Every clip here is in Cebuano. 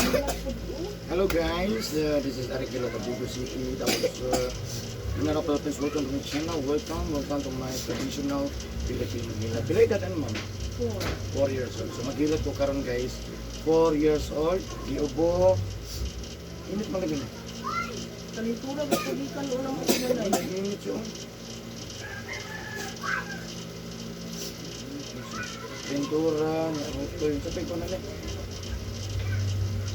Hello guys, this is Eric Villa Tabugo City. That was Mindanao, Philippines. Welcome to my channel. Welcome, welcome to my traditional Filipino hilot. Pila edad ano, ma'am? 4. 4 years old. So maghilot ko karon, guys. 4 years old. Giubo. Init man lagi na. Kalintura ba pagikan una mo kinalay? Init siya, oh. Pintura, ito yung sa ko na ni.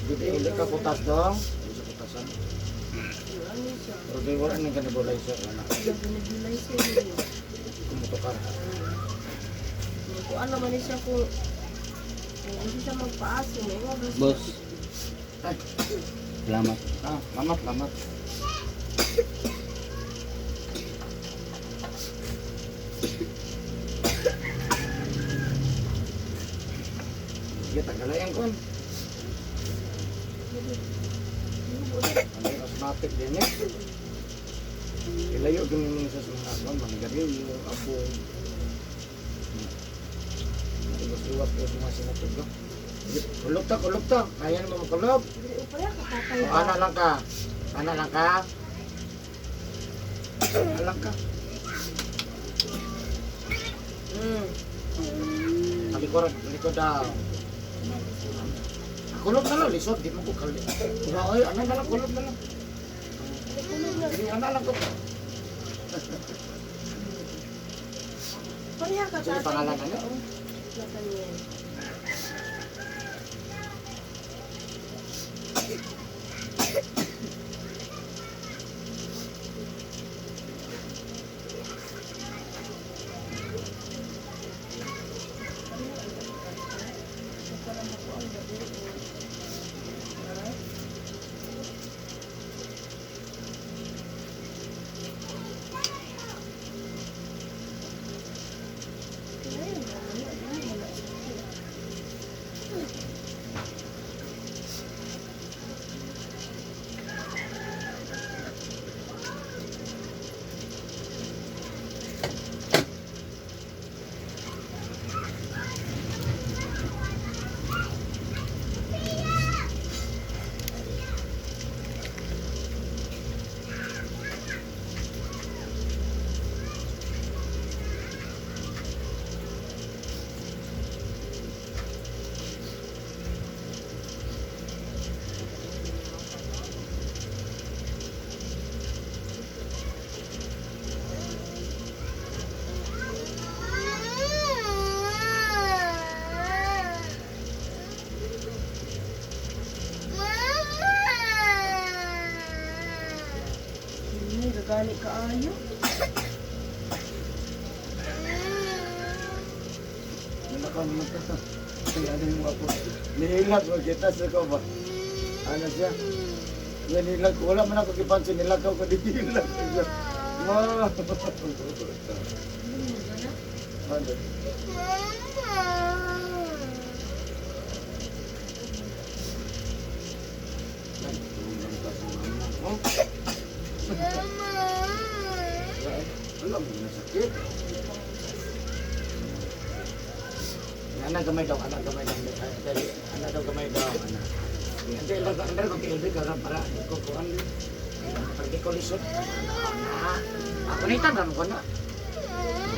Dito ulit ka kutas dong. Sa kutasan. Ano siya? Pero di wala nang nebulizer na. Nag-nebulizer yun. Kumuto ka. Kung ano man siya kung hindi siya magpaaso, may mga gusto. Boss, Ay, salamat. ah, lamat, lamat. Sige, tagalayan ko. Ang asthmatic din eh. Ilayo ganun sa mga kwan, mga garilyo, abong. Iwas-iwas ko sa mga sinatog ko. Sige, kulog ta, kulog ta. Kaya naman makulog. Dili pa ya kapatay. O, ana lang ka. Ana lang ka. Ana lang ka. Talikuran, talikod daw. Kulog na lang, lisod. Di mo ko kali. Ay, ana na lang, kulog na lang. Kulog na. Sige, ana lang ko. Pareha ka Sige, tatay. pangalan ano? Nathaniel. Hindi, gagani ka ayo. Wala ka naman ka. Kaya ano yung ako. Nilag mo kita sa ko ba? Ano siya? Nilag. Wala man ako kipansin. Nilag ako nilag. Ma. Ano? Ay, tulong ka sa mama. Oh. Wala mo na sakit. Anak gamay daw, anak gamay daw. Dali, anak daw gamay daw, anak. Hindi lang andar ko kay ka para ko kuan. Para di ko lisod. Anak, ako nitan ram ko na.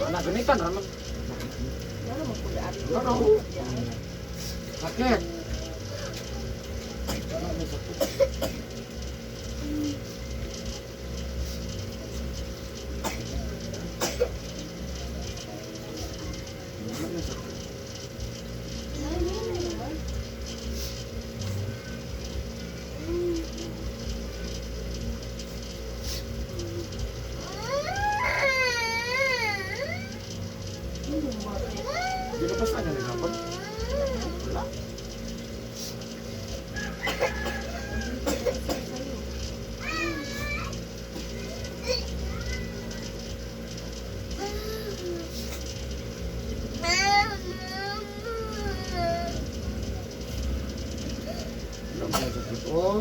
Anak gunitan ram. Ano mo pud Ano? Sakit. Wala na sakit. Wala na sakit. Di ba basta na nagapon? Wala. Wala mo na sakit. Oh.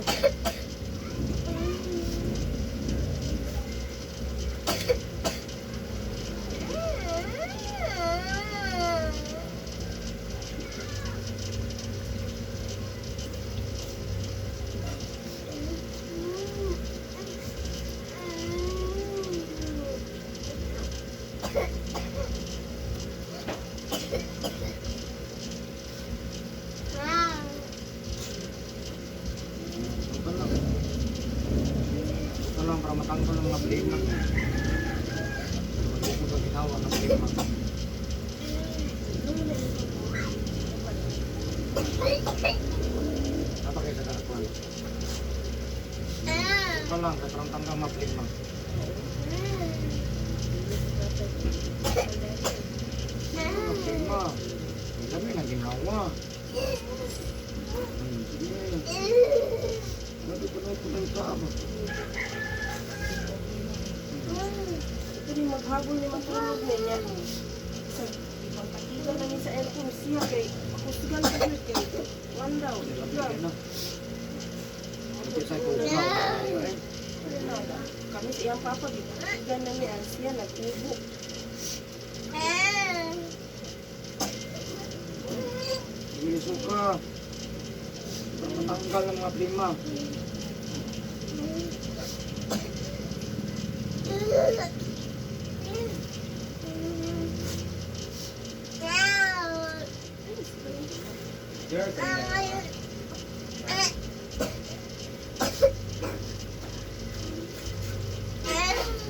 Ito lang. Ito lang para matanggal ang mga plema. Hindi ko ginawa ng plema. Apa kayo sa karakuan? Ito lang, kaya parang tanggal mga plema. Mga plema. Ang dami na ginawa. Sige. Grabe ko na ito ng tao. Ito ni maghabol ni matulog niya. Sa ipagpakita na ni sa aircon siya kay pakusgan ko yun kay one daw. Grabe Ikaw. kayo na. Ito sa ko. Kami sa iyang papa, gipakita na niya siya nagkubo. Sige, suka. Para matanggal ng mga plema. There,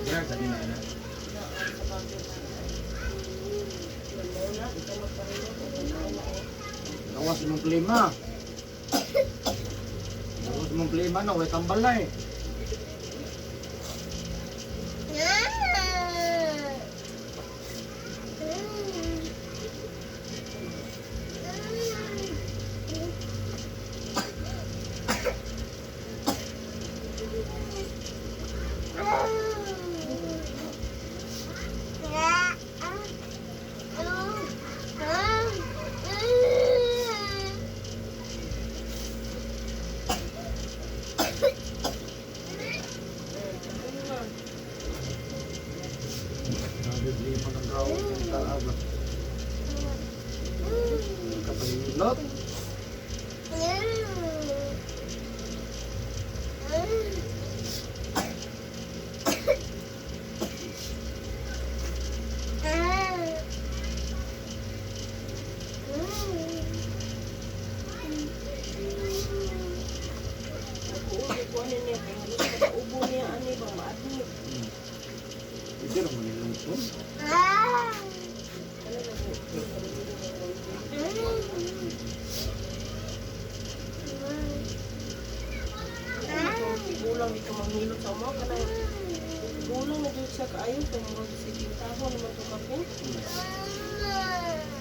there, kanina na. Gawas mong plema. Gawas mong plema na, way tambal na eh. Grabe plema ng gawas ng tao. Kapahilot. Nag-uubo ko niya kay halos kada-ubo niya ani ba ma-admit. Hindi rin mo nilungkot. Ano na po? Gulang dito manghilot sa umaga na gulang na dito siya kaayo kay murag si Kintaho naman to kapin.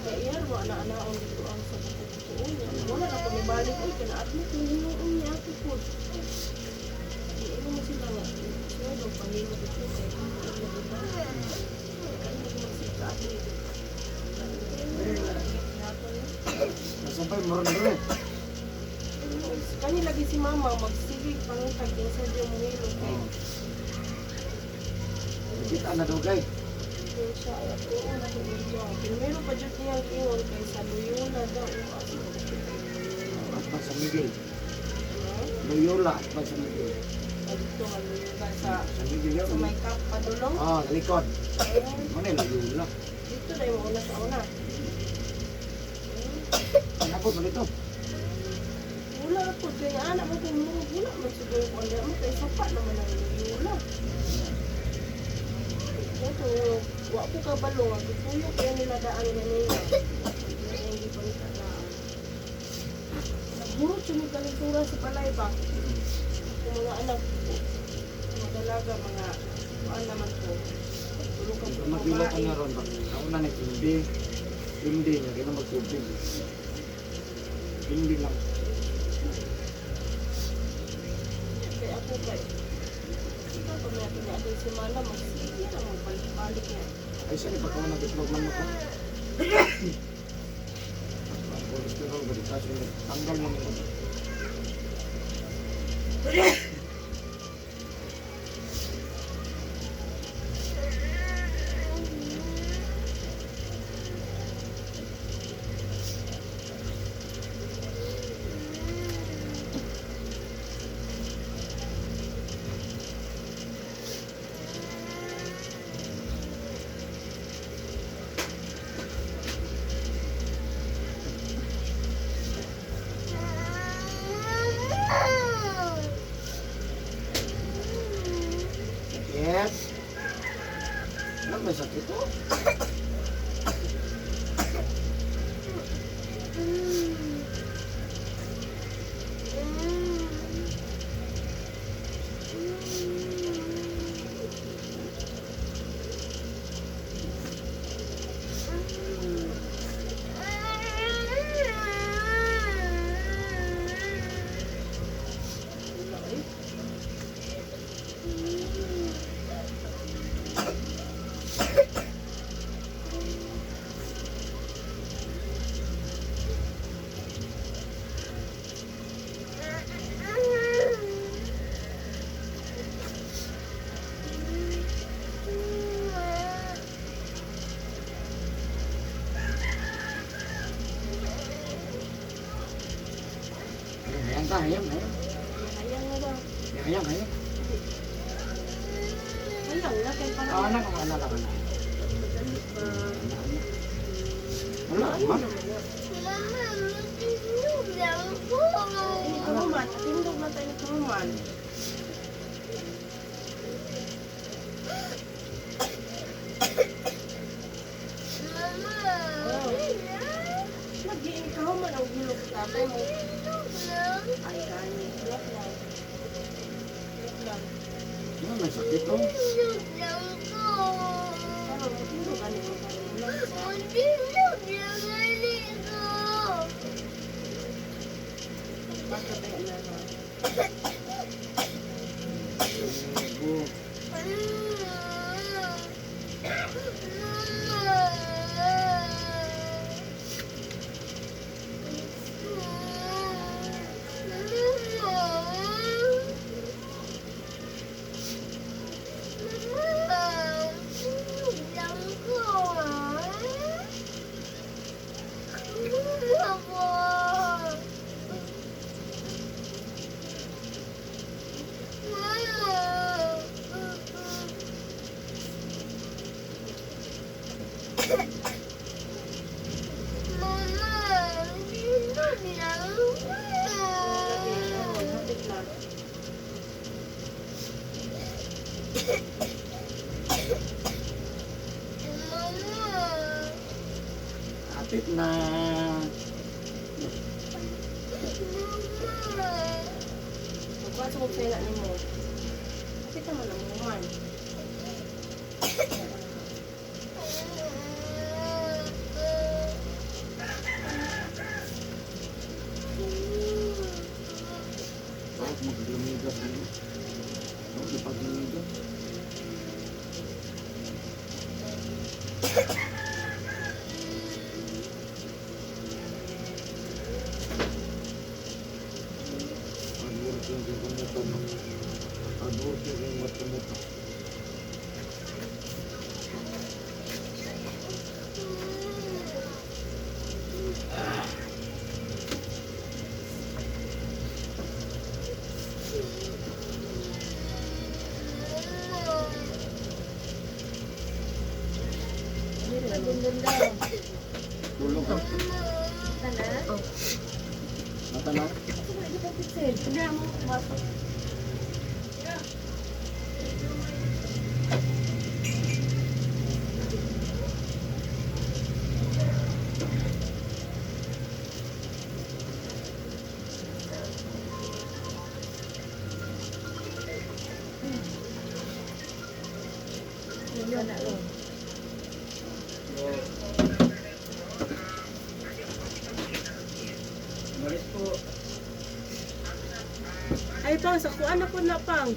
Kay iyar wa na anaon dito ang sa buko niya. Wala na ko nibalik oy kay na-admit ni hinuon niya ako pud. Di ino mo sila nga. Siya daw panghilot dito kay ano ba? Kay mo magsika admit. Nasampay mo rin rin. Kani lagi si mama magsige pangitag kinsa diyo mohilot kay Nakita na daw kay. siya ay ako na niya. Primero pa jud niya ang ingon kay sa Loyola daw o asa. At pa San Miguel. Loyola at pa San Miguel. Dito nga Loyola sa San Miguel sa yun. may kap padulong. Ah, sa likod. Ano yung Loyola? Dito na yung una sa una. Inabot mo dito. Wala po kay anak mo kung mo wala man siguro ko alam mo kay sapa naman ang Loyola. Ito, wa ko kabalo nga gituyo kaya nila daan ganina. Hindi pa nila daan. Naghurot siya ni kalintura sa balay ba? Kung mga anak ko, mga dalaga, mga kuan naman ko. Tulog ka po Magilo ka babae. na ron ba? Ako na nag-hindi. Hindi niya, kaya magtubig. Hindi lang. Kaya ako kay ikaw pag natin natin si Mala, magsige na magbalik-balik niya. Ay, siya, ipagkawa ng itlog man mo ko. Ang cholesterol ba dito? Tanggal mo nito. Hayang ta, hayang, hayang. Hayang na daw. Hayang, hayang. Hayang na kay para. Ah, anak, anak, anak, anak. Madali ba? Anak, anak. Wala, Ayaw ma. naman na. Eh, kahuman. Tindog na tayo ng kahuman. Lagi, kahuman ang gulog sa tatay mo. Ay, gani. Lock lang. Lock lang. Ano, may sakit oh. Pero tindog gani mo karon. Lock sa. Basta tayo na ba? Go. Lagi, karon, hapit na. Hapit na. Magkuha sa kong sela nimo. Hapit naman ang human. Bakit maglamigas ano? Oh, di paglamigas. Hardworking kay kumuto, no? Hardworking kay kumuto. Tulog ka. Matanaw? Maris po. Ay, pang, sa kuan na po na, pang.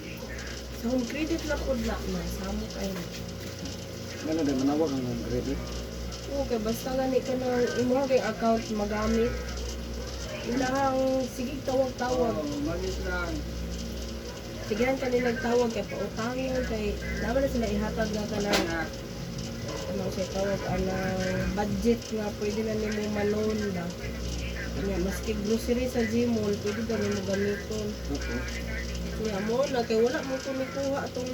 Sa home credit na po na. Masamo kayo. Ano din, manawag ang home credit? Okay, basta gani ka ng imong kay account magamit. Ilahang sige tawag-tawag. Oh, maris lang. Sige ka nila tawag kay pautangin kay dapat na sila ihatag nga ka na Anak. ano siya tawag anang budget nga pwede na nimo ma-loan ba. Nya maski grocery sa Gmall pwede na nimo gamiton. Okay. Nya mo na kay wala mo to nikuha atong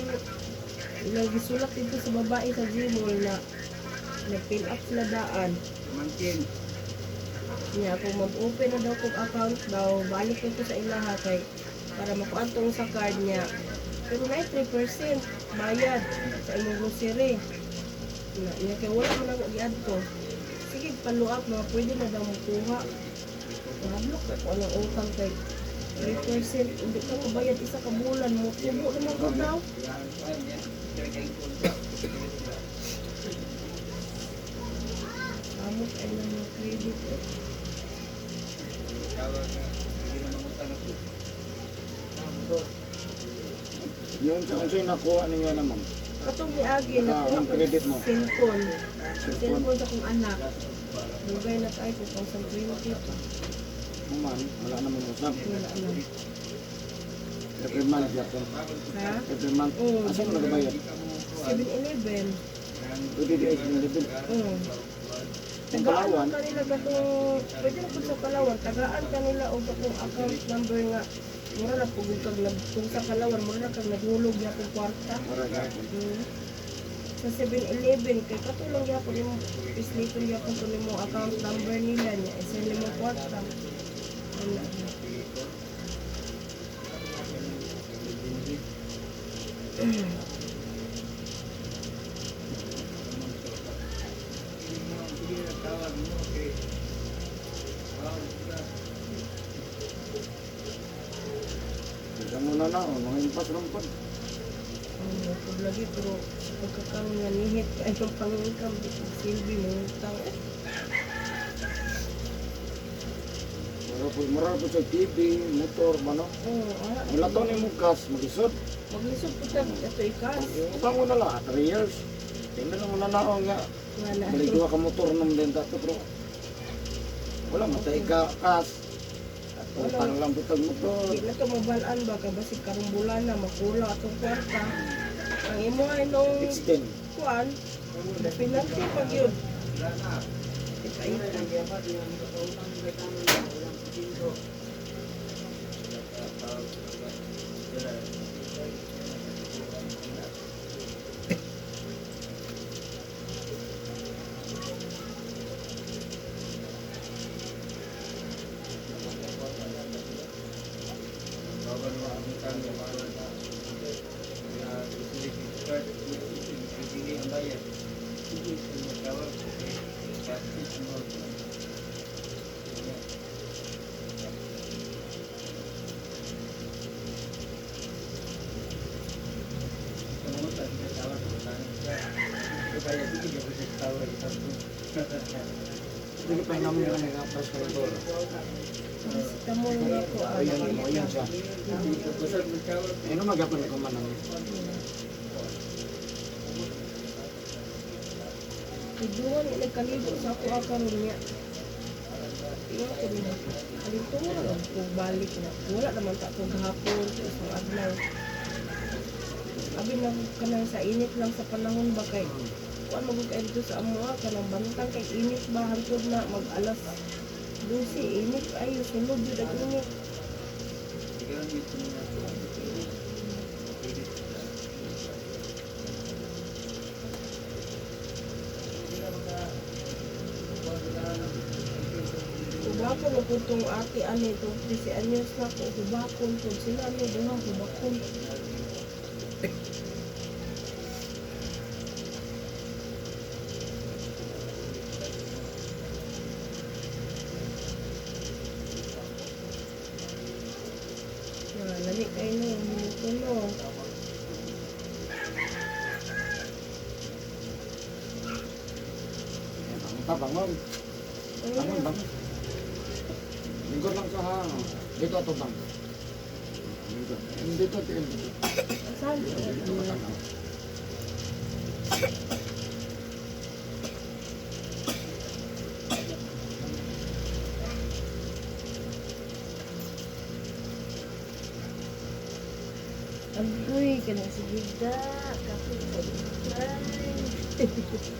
ilang gisulat dito sa babae sa Gmall na nag-fill up sila daan. Mangkin. Nya kung mag-open na daw kog account daw, balik ko to sa ilaha kay para makuha tong sa card niya. Pero na 3% bayad sa imong grocery. Na, niya kay wala man ako giadto. Sige, follow up mga pwede na daw makuha. Mahadlok ko anong utang kay 3% hindi ka mabayad isa ka bulan mo tubo naman ko daw. Amot ay lang mga credit eh. Yun sa unsay nakuha ninyo na, ma'am? Katong niagi Ah, nakuha ang ko credit mo. cellphone. Cellphone. Cellphone sa akong anak. Dugay na tayo 2020 pa. Human, wala naman usap. Wala na. Every month yapon. Ha? Every month. Oo. Asa mo nagabayad? 7-Eleven. Pwede di ay level. Oo. Ang Tagaan Palawan, kanila katong pwede na pud sa Palawan, tagaan kanila og akong account number nga mura na pugod kag nag kung sa Palawan mura na kag naghulog gyapon kwarta. Mura gyapon. Sa 7-Eleven kay katulong gyapon nimo pisliton gyapon to nimo account number nila niya isend nimo kwarta. Wala. Kita mo na na, oh, mga impas ron po. Ano, pag lagi pero pagkakaroon nga nihit kay ang pangingkam di pag silbi mo utang eh. Mura po sa TV, motor, mano. Oo, ah. Wala to ni mo gas, maglisod. Maglisod po siya ito ikas. Utang mo na lang, 3 years. Tingnan mo na na oh, nga. Nga na. Balik duha ka motor nang din tato pero wala matay ka kas. At utang lang butag motor. Di na to mabalaan ba ka basig karong bulan na makula atong kwarta. Ang imo ay nung Extend. kuan, penalty pag yun. Ikaita. Sige pa namin yung nagapas ko ito. Paracetamol nga ko. Ah, Ayan, mo yan siya. Ano magapon ko man ang Iduan ni nagkalibo sa ako ang karon niya. Ingon ko niya. Kalintungan lang ko balik na. Wala naman ta ko gahapon sa isang adlaw. Abi na kanang sa init lang sa panahon ba kay kuan magud kay dito sa amoa kanang bantang kay init ba hantod na mag alas 12 init ayo sulod jud ang init. Hubakon na po itong ate ani itong 13 anyos na ko hubakon po sila ano duha hubakon. Na lami kayo no minuto no. Pa bangon. Bangon bangon. Lingkod lang sa ha. Dito ato bang. Dito. Dito dito. Saan? Dito ka tanaw. Agoy, kanang sige da. Kape sa Exercise.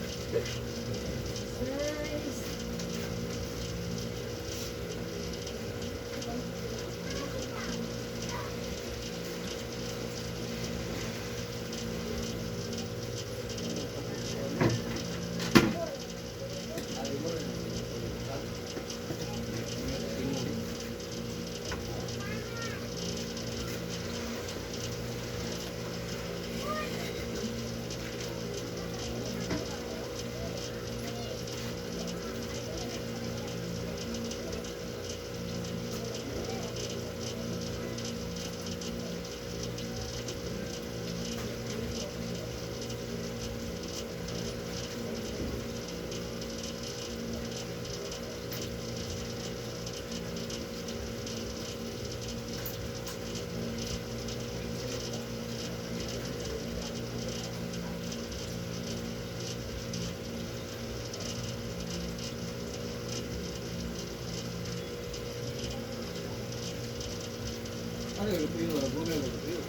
Ano yung tuyo? Bumili yung tuyo.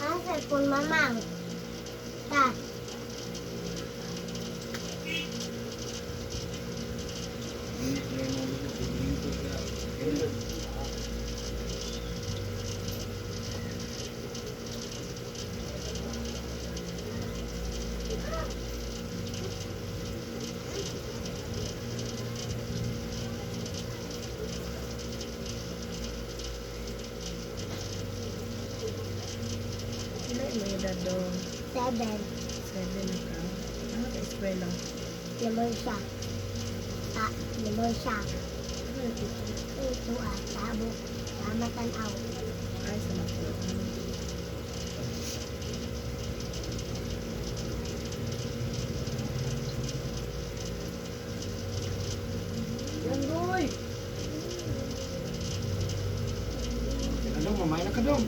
Ang cellphone, mamang. Ta. Pila imong edad dong? 7. 7 na ka. Ano ka eskwela? Limon siya. Ta. Limon siya. Ano na teacher? Ito ah. Tabo. Tama tanaw. Ay, sa matuod. Yan, boy! Ano, mamay na ka dong.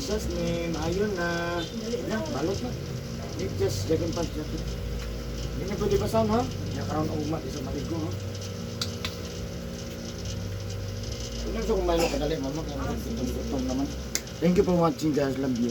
Jesus name, ayon na. Na, balot na. Need just jagging pants jacket. Hindi na pwede basahan ha? Hindi karon ugma di sa maligo ha. Ano sa kung milo kadali mama kaya gutom naman. Thank you for watching, guys. Love you.